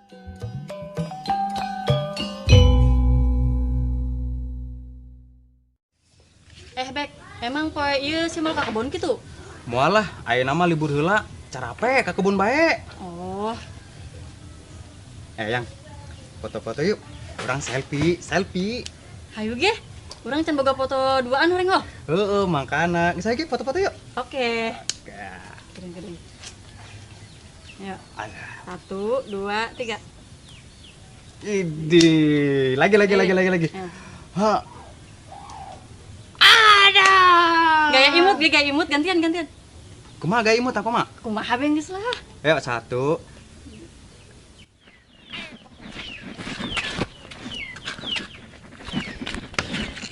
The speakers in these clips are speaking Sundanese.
Eh Bek, emang poe ieu sih mau ka kebon kitu? Moal lah, ayeuna mah libur heula, carape ka kebun bae. Oh. Yang, foto-foto yuk. Urang selfie, selfie. Hayu ge. Urang can boga foto duaan horeng ho. Heeh, makana. Geus hayu ge foto-foto yuk. Oke. Oke. Kering-kering. Ayo. Alah. 1, 2, 3. Idih, lagi. Ayo. Ha. Ada. Gaya imut, gaya imut, gantian. Kumaha gaya imut apa, Mak? Kumaha beng geus lah. Ayo, 1.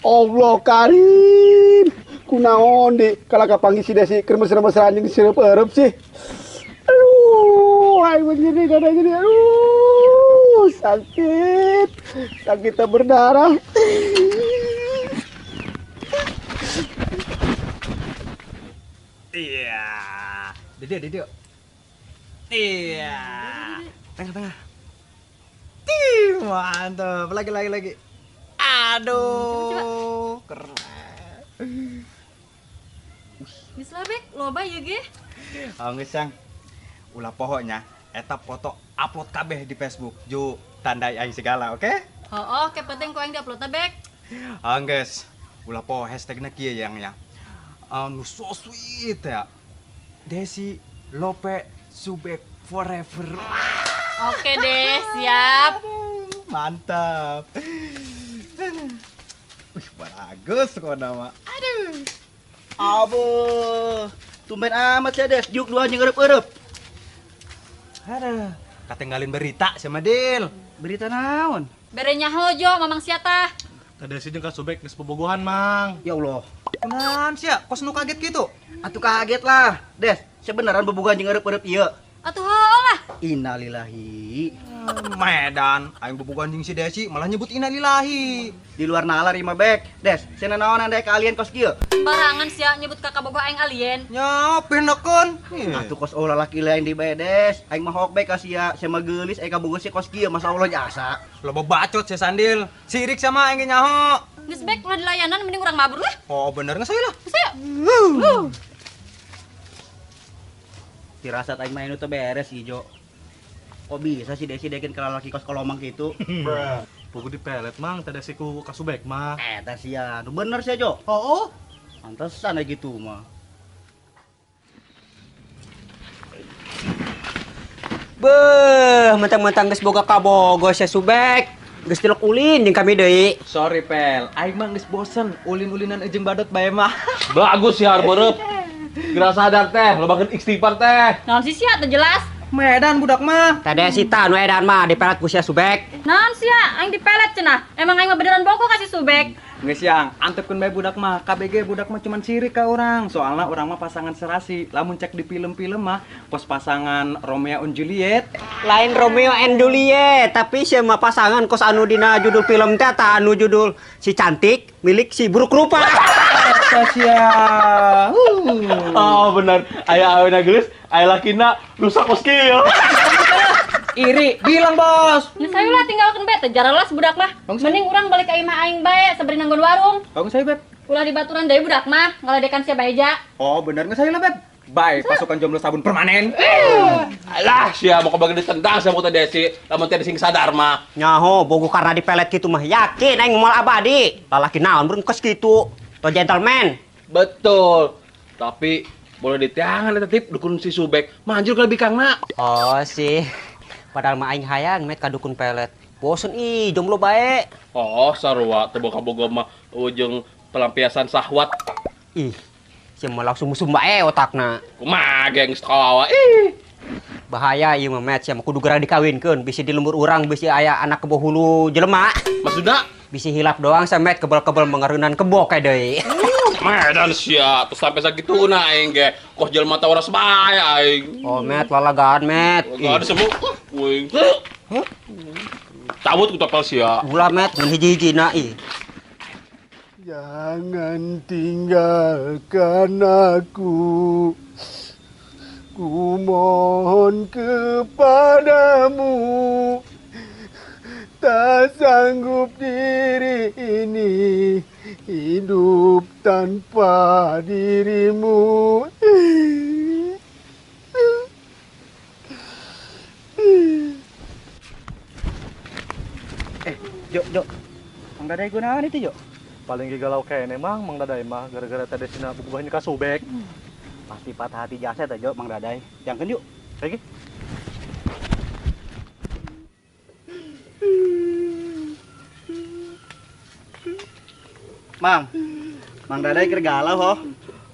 Allah Karim. Kunaon di kala kapanggih si Desi keur mesra-mesraan jeung sireup-eureup sih. Aduh, aing begini dada gini. Aduh, sakit. Sakitnya berdarah. Iya. Dede. Iya. Tengah-tengah. Ih, mantap. Lagi. Aduh, keren. Geus lah Bek, loba ieu ge. Oh, geus Yang. Ulah poho nya, eta foto upload kabeh di Facebook. Ju tandai aing segala, oke? Heeh, oke penting ku aing di-upload Bek. Oh, geus. Ulah poho hashtagna kieu Yang ya. Anu so sweet ya. Desi Lope Subek forever. Oke deh, siap. Mantap. Wih, bagus kok nama. Aduh. Abu, tumben amat sih Des, juk dua anjing eueup-eueup. Aduh, katinggalin berita sama Dil. Berita naon? Bere nyaho jo, mamang sia tah. Tadi sih jeung ka Subek geus bobogohan, Mang. Ya Allah. Kunaon sia, kos nu kaget gitu? Atuh kaget lah. Des, sebeneran bobogohan jeung eueup-eueup ieu. Atuh heuh lah. Innalillahi. Medan, aing bobogohan jeung si Desi malah nyebut innalillahi. Di luar nalar ieu mah Bek. Des, cenah naonan dek alien kos kieu? Barangan sia nyebut kakak bogoh aing alien. Nya, pinekeun. Atuh kos ulah lalaki lain di bae Des. Aing mah hok bae ka sia, sia mah geulis aing kabogoh sia kos kieu, masyaallah jasa. Loba bacot sia Sandil. Sirik sama aing ge nyaho. Geus Bek, ulah dilayanan mending urang mabur lah. Oh, bener geus lah. Geus aya. Tirasat aing mah anu teu beres ijo. Kok bisa sih Desi dekeun ke lalaki kos kolomang gitu? Pugu dipelet, Mang, teh Desi ku ka Subek mah. Eta sia, nu bener sia, Jo. Oh. Pantesan aya gitu mah. Beuh, mentang-mentang geus boga kabogo sia Subek. Geus tilok ulin jeung kami deui. Sorry, Pel. Aing mah geus bosen ulin-ulinan jeung badot bae mah. Bagus sih harbereup. Geura sadar teh, lobakeun istighfar teh. Naon sih sia teu jelas? Medan budak mah. Tadi si ta nu edan mah dipelet ku sia Subek. Naon sia aing dipelet cenah. Emang aing mah beneran bogoh ka si Subek. Geus Yang, antepkeun bae budak mah. KBG budak mah cuman sirik ka urang. Soalna urang mah pasangan serasi. Lamun cek di film-film mah kos pasangan Romeo and Juliet. Lain Romeo and Juliet, tapi sia mah pasangan kos anu dina judul film teh tah anu judul si cantik milik si buruk rupa. Eta sia. Oh bener, aya awena geulis, aya lakina rusak kos kieu. Iri, bilang bos. Geus hayu lah tinggalkeun bae teh jaralas budak mah. Mending urang balik ka imah aing bae sabari nanggon warung. Bangun saya, Beb. Ulah dibaturan deui budak mah, ngaledekan sia bae ja. Oh, bener geus hayu lah, Beb. Bye, pasukan jomblo sabun permanen. Alah, sia mau kebagi ditendang sia teh Desi, lamun teh sing sadar mah. Nyaho, bogoh karena dipelet kitu mah yakin aing moal abadi. Lalaki naon beureum kos kitu. To gentleman. Betul. Tapi boleh ditiangan eta tip dukun si Subek. Manjur ka bikangna. Oh sih. Padahal mah aing hayang met ka dukun pelet. Bosen ih jomblo bae. Oh, sarua teu boga-boga mah ujung pelampiasan sahwat. Ih, sia mah langsung musuh bae otakna. Kumaha geng kawawa ih. Bahaya ieu mah met sia mah kudu geura dikawinkeun bisi di lembur urang bisi aya anak kebo hulu jelema. Maksudna? Bisi hilap doang sia met kebel-kebel mengarunan kebo kae deui. Medan sia, terus sampai sagituna aing ge. Kos jelema teh waras bae aing. Oh met lalagaan met. Lalagaan semu. Uing. Cabut ku topel sia. Ulah met mun hiji-hijina ih. Jangan tinggalkan aku. Ku mohon kepadamu. Tak sanggup diri ini hidup tanpa dirimu. Jo, Jo. Mang Dadai gunaon itu, Jo? Paling galau kene Mang, Mang Dadai mah gara-gara tadi sina bubuhnya ka Subek. Pasti patah hati jasa teh, Jo, Mang Dadai. Jangkeun yuk. Lagi. Mang. Mang Dadai keur galau ho.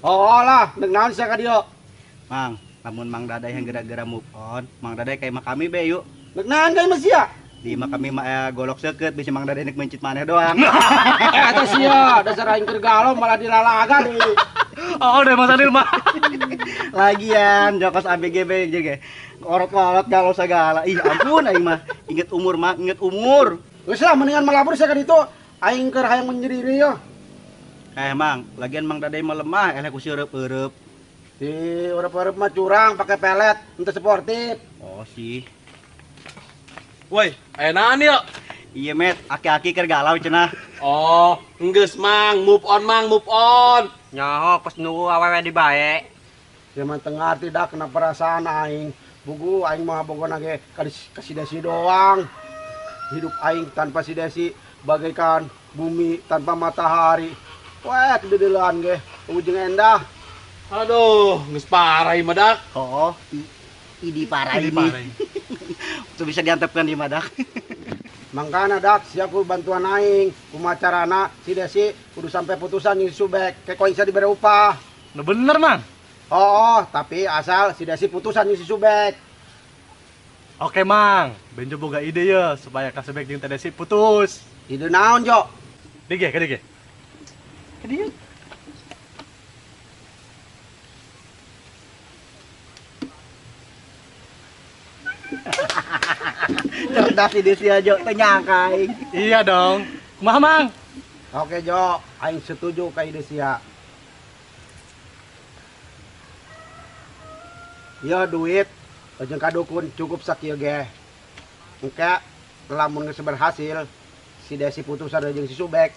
Oh lah, deung naon sia ka dieu? Mang, lamun Mang Dadai yang gara-gara move on, Mang Dadai ka imah kami be yuk. Deung naon ka imah sia? Di imah kami mah golok seukeut bisa Mang Dadai nek mencit maneh doang. Eta sia, dasar aing keur galau malah dilalagan. Oh, deh Mas Adil mah. Lagian jokos ABGB juga. Orot-orot galau segala. Ih, ampun aing mah. Inget umur, Mang, inget umur. Geus lah mendingan melabur sia ka ditu. Aing keur hayang menyendiri yo. Mang, lagian Mang Dadai mah lemah, eleh ku si eureup-eureup. Si eureup-eureup mah curang pakai pelet, henteu sportif. Oh sih. Woi, aya naon ieu? Iya, Met, aki-aki keur galau cenah. Oh, enggeus Mang, move on Mang, move on. Nyaho kos nu awewe di bae. Sia mah teu ngarti dah kena perasaan aing. Bugu aing mah bogona ge ka si Desi doang. Hidup aing tanpa si Desi bagaikan bumi tanpa matahari. Wah, kededelean ge, ujung endah. Aduh, geus parah ieu mah dak. Oh, idi parah ini. Tuh bisa diantepkan di madak. Mangkana dak, siap ku bantuan aing. Kumaha carana si Desi kudu sampai putusan jeung si Subek, ke koin sia dibere upah. Nah bener, Mang. Oh, tapi asal si Desi putusan jeung si Subek. Oke, Mang. Benjo boga ide ya supaya ka Subek jeung Teh Desi putus. Ide naon, Jo? Dige, dige. Dige. Cerdas ide sia, Jo, teu nyangka aing. Iya dong. Kumaha, Mang? Oke, Jo, aing setuju ka ide sia. Ya duit jeung ka dukun cukup sakieu ge. Engke lamun geus berhasil si Desi putusan jeung si Subek,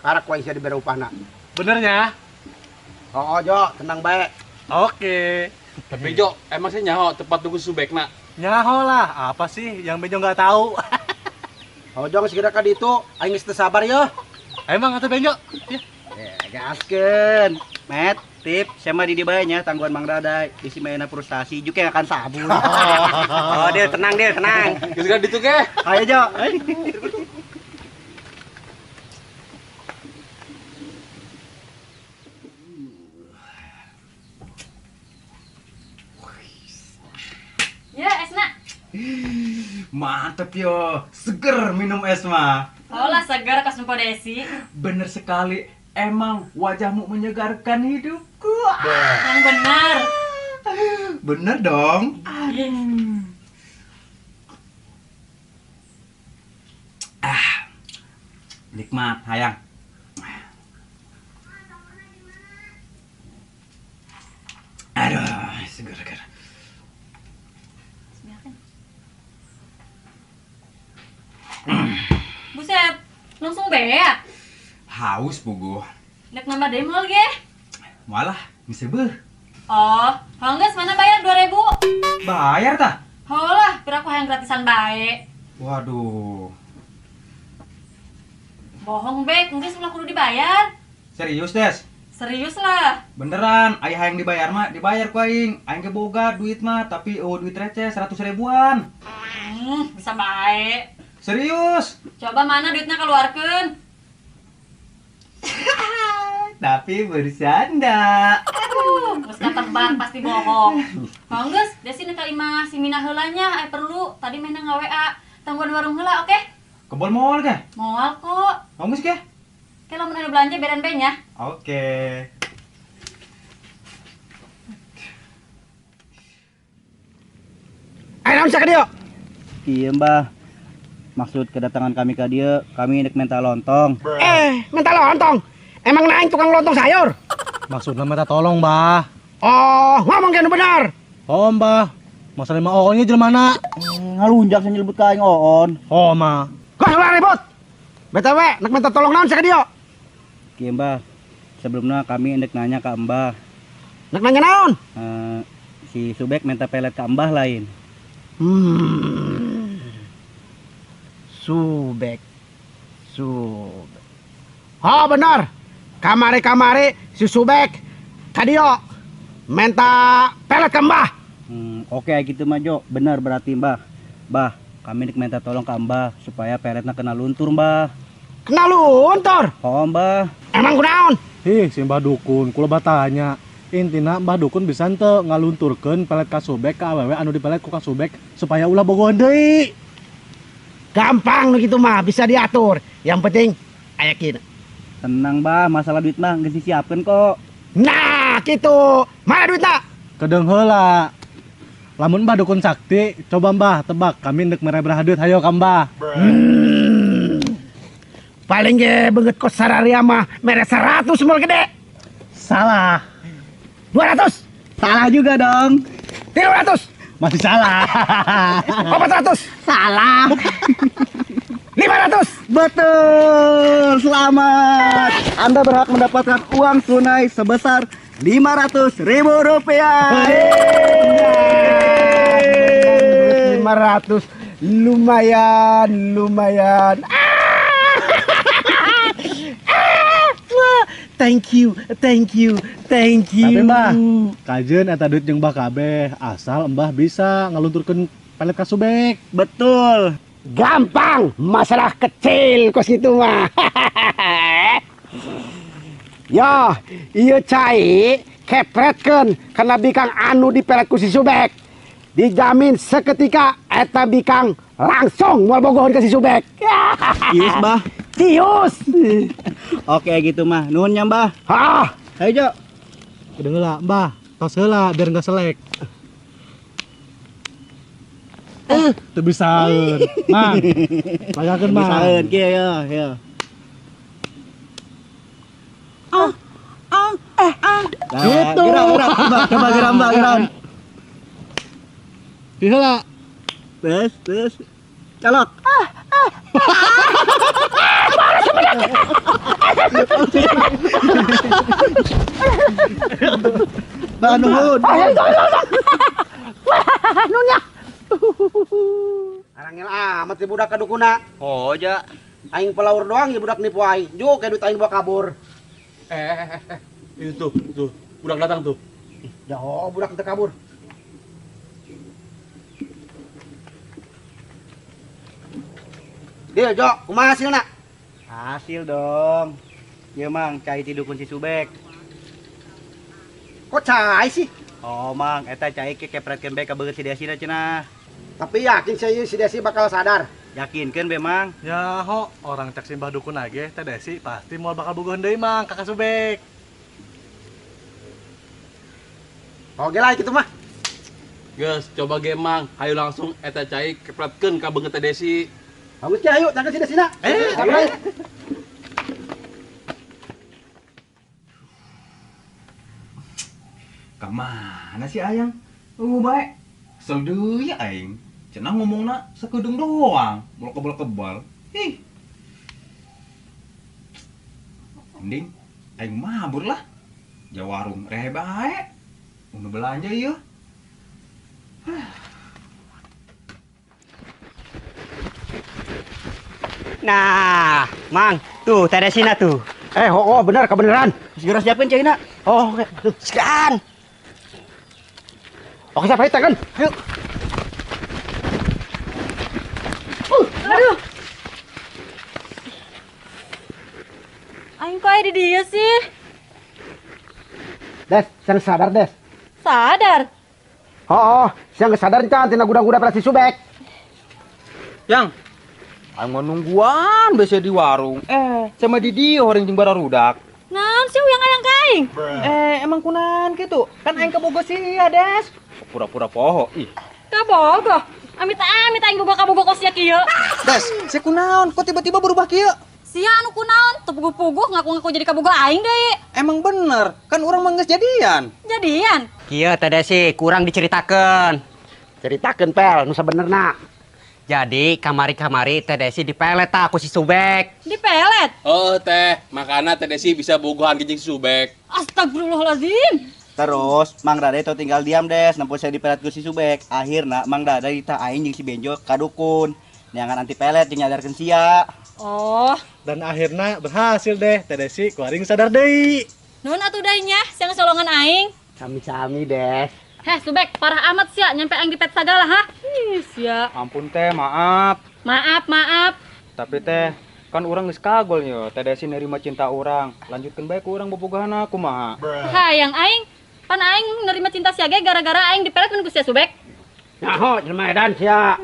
karak ku aing sia dibere upahna. Benernya? Oh, Jo, tenang bae. Oke. Tapi Jo, emang sih nyaho tempat dukun Subekna? Nyaho lah, apa sih yang Benjo nggak tahu? Oh, Jo, geus geura ka ditu, aing geus teu sabar yeuh. Emang atuh Benjo? Ya. Gaskeun. Met, tip, saya mah di dieu bae nya tangguhan Mang Dadai. Bisi mainna frustasi juga akan sabun. Oh, dia tenang, dia tenang. Geus geura ditu ge. Ayo, Jo. Ya, esna. Mantep yo, seger minum es mah. Oh lah seger kas numpo Desi. Bener sekali, emang wajahmu menyegarkan hidupku. Yang benar. Bener dong. Ah, nikmat, hayang. Aduh, seger-seger. Buset, langsung beak. Haus puguh. Nek nambah demol ge? Malah, bisa beuh. Oh, hanggeus mana bayar 2000? Bayar tah? Holah, piraku hayang gratisan bae. Waduh. Bohong bek, geus ulah kudu dibayar. Serius, Des? Serius lah. Beneran, ayah hayang dibayar mah, dibayar ku aing. Aing ge boga duit mah, tapi oh duit receh 100 ribuan. Bisa bae. Serius? Coba mana duitnya keluarkan? Tapi bercanda. Aduh, geus katebak pasti bohong. Hanggeus, Desi nek ka imah si Mina heula nya, perlu. Tadi mehna nga-WA. Tangguan warung heula, oke? Kebol moal ge? Moal kok. Hanggeus ge? Oke, lamun anu belanja beren bae nya. Oke. Ayo naon sia ka dieu? Iya, Mbah. Maksud kedatangan kami ke dia, kami nek minta lontong. Minta lontong? Emang naik tukang lontong sayur? Maksudnya minta tolong, Mbah. Oh, ngomong yang benar. Oh, Mbah. Masalah mah oonnya jelema mana? Ngalunjak sih nyelebut ka aing oon. Oh, mah. Gak Ulah ribut. BTW, nak minta tolong naon sia ka dieu? Kieu Mbah, sebelumnya kami endek nanya ke Mbah. Nak nanya naon? Si Subek minta pelet ke Mbah lain. Subek. Subek. Oh benar. Kamari-kamari si Subek ka dieu minta pelet ke Mbah. Oke gitu mah Jo, benar berarti Mbah. Mbah, kami nek minta tolong ke Mbah supaya peletnya kena luntur Mbah. Kena luntur? Oh Mbah. Emang kunaon? Ih, si Mbah Dukun, kula batanya. Intina Mbah Dukun bisa henteu ngalunturkeun pelet ka Subek ka awewe anu dipelet ku ka Subek supaya ulah bogohan deui. Gampang nu kitu mah, bisa diatur. Yang penting aya kieu. Tenang Mbah, masalah duit mah geus disiapkeun kok. Nah, kitu. Mana duitna? Kedeung heula. Lamun Mbah Dukun sakti, coba Mbah tebak kami ndek mere beraha duit hayo ka Mbah. Paling ge beungeut kos sararia mah mere 100 moal gede. Salah. 200. Salah juga dong. 300. Masih salah. 400. Salah. 500. Betul. Selamat. Anda berhak mendapatkan uang tunai sebesar 500.000 rupiah. 500. Lumayan, lumayan. Thank you, thank you, thank you. Tapi Mbah, kajeun eta duit jeung Mbah kabeh, asal Mbah bisa ngalunturkeun pelet ka Subek. Betul. Gampang, masalah kecil kos kitu mah. Yo, ieu cai kepretkeun kana bikang anu dipelet ku si Subek. Dijamin seketika eta bikang langsung moal bogohan ka si Subek. Cius, Mbah. Cius. Oke gitu mah. Nuhun nya, Mbah. Hah. Hayo, Jo. Kedeung heula, Mbah. Tos heula biar enggak selek. Teu bisaeun. Mang. Lagakeun, Mang. Bisaeun kieu ya, ya. Gitu. Gerak, coba gerak, Mbah, gerak. Kieu heula. Terus, terus. Colok. Mbah nuhun. Nuhun. Arangel amat si budak kadukuna. Oh, ja. Aing pelaur doang ya budak nipu aing. Juk kayak duit aing bawa kabur. Itu tuh, tuh. Budak datang tuh. Ya, oh, budak teu kabur. Deal, Jo, kumaha hasilna? Hasil dong. Ieu Mang, cai ti dukun si Subek. Kok cai sih? Oh, Mang, eta cai ke kepretkeun bae ka beungeut si Desi cenah. Tapi yakin saya si Desi bakal sadar. Yakinkeun be, Mang. Ya ho, orang cek si Mbah Dukun age teh Desi pasti moal bakal bogohan deui, Mang, ka Subek. Oke lah kitu mah. Geus, coba ge Mang, hayu langsung eta cai kepretkeun ka beungeut teh Desi. Bagus ya, ayo, tangkap si Desina. Kemana sih ayang? Baik. Kesel deui aing. Cenah ngomongna sakedeung doang, moal kebal-kebal. Ih. Mending aing mabur lah. Ja warung rehe bae. Mun belanja ieu. Nah, Mang, tuh Teh Desina tuh. Oh, benar, kebenaran. Segera siapin caina. Oh, oke. Sekarang. Oke, siap, ayo tangan. Ayo. Aduh. Aing kok aya di dieu sih? Des, siang sadar, Des. Sadar? Oh, siang sadar encan tina guda-guda pada si Subek. Yang aing mau nungguan biasa di warung. Sama di dieu orang jeung bararudak. Naon sih uyang ayang ka aing? Emang kunaon kitu? Kan aing kabogoh sia, Des. Pura-pura poho ih. Kabogoh? Amit-amit aing boga kabogoh kos sia kieu. Des, sia kunaon kok tiba-tiba berubah kieu? Sia anu kunaon, teu puguh-puguh ngaku-ngaku jadi kabogoh aing deui. Emang bener, kan urang mah geus jadian. Jadian? Kieu Teh Desi kurang diceritakeun. Ceritakeun pel nu sabenerna. Jadi kamari-kamari Teh Desi dipelet tah ku si Subek. Dipelet. Oh teh, makana Teh Desi bisa bogohan jeung si Subek. Astagfirullahalazim. Terus Mang Dada itu tinggal diam Des, nempo saya dipelet ku si Subek. Akhirna Mang Dada ditah aing jeung si Benjo ka dukun. Neangan anti pelet jeung nyadarkeun sia. Oh, Dan akhirnya berhasil deh, Teh Desi kuaring sadar deui. Nuhun atuh deui nya, sia solongan aing. Sami-sami, Des. Heh, Subek, parah amat sia nyampe aing dipet sagala, ha? Ih, sia. Ampun teh, maaf. Maaf, maaf. Tapi teh, kan urang geus kagol yo. Teh Desi nerima cinta urang. Lanjutkeun bae ku urang bobogohana kumaha. Hayang aing, pan aing nerima cinta sia ge gara-gara aing dipelet mun ku sia Subek. Nyaho jelema edan sia.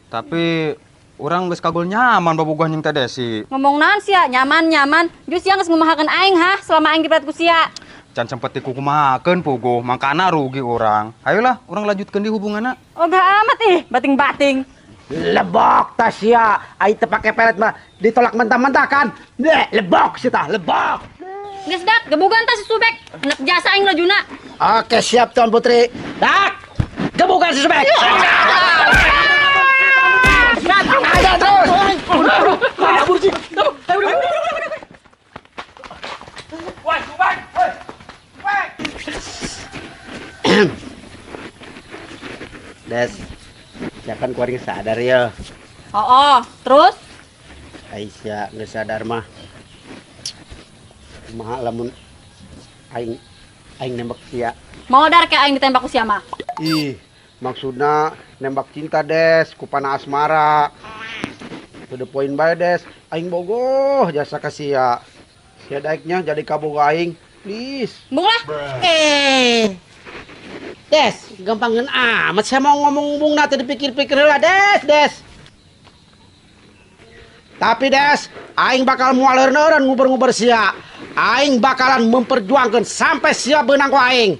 Tapi urang geus kagol nyaman bobogohan jeung Teh Desi. Ngomong naon sia, nyaman-nyaman. Jus sia geus ngumahakeun aing, ha, selama aing dipelet ku sia. Can sempet dikukumahakeun puguh, mangkana rugi urang. Ayolah, urang lanjutkeun di hubunganna. Ogah amat ih, bating-bating. Lebok tah sia, aing teu pake pelet mah ditolak mentah-mentah kan. Bleh, lebok sia tah, lebok. Geus dak, gebugan tah si Subek. Enak jasa aing lajuna. Oke, siap Tuan Putri. Dak. Gebukan si Subek. Ada terus. Kabur sih. Wah, Subek. Des, ya kan kuaring sadar ya. Oh, terus? Aisyah geus sadar mah. Kumaha lamun aing aing nembak sia. Modar kayak aing ditembak ku sia mah. Ih, maksudna nembak cinta Des, ku pana asmara. To the point bae Des, aing bogoh jasa ka sia. Sia daeknya jadi kabogoh aing, please. Embung lah. Eh. Des, gampangan amat saya mau ngomong bung teu dipikir-pikir heula Des, Des. Tapi Des, aing bakal moal eureun nguber-nguber sia. Aing bakalan memperjuangkan sampai sia beunang ku aing.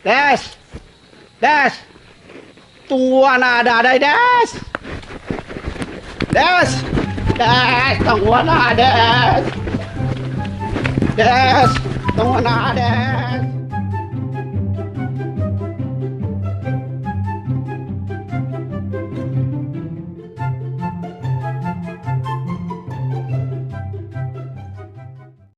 Des. Des. Tungguan ada-ada Des. Des. Des, tungguan ada Des. Des, tungguan ada Des.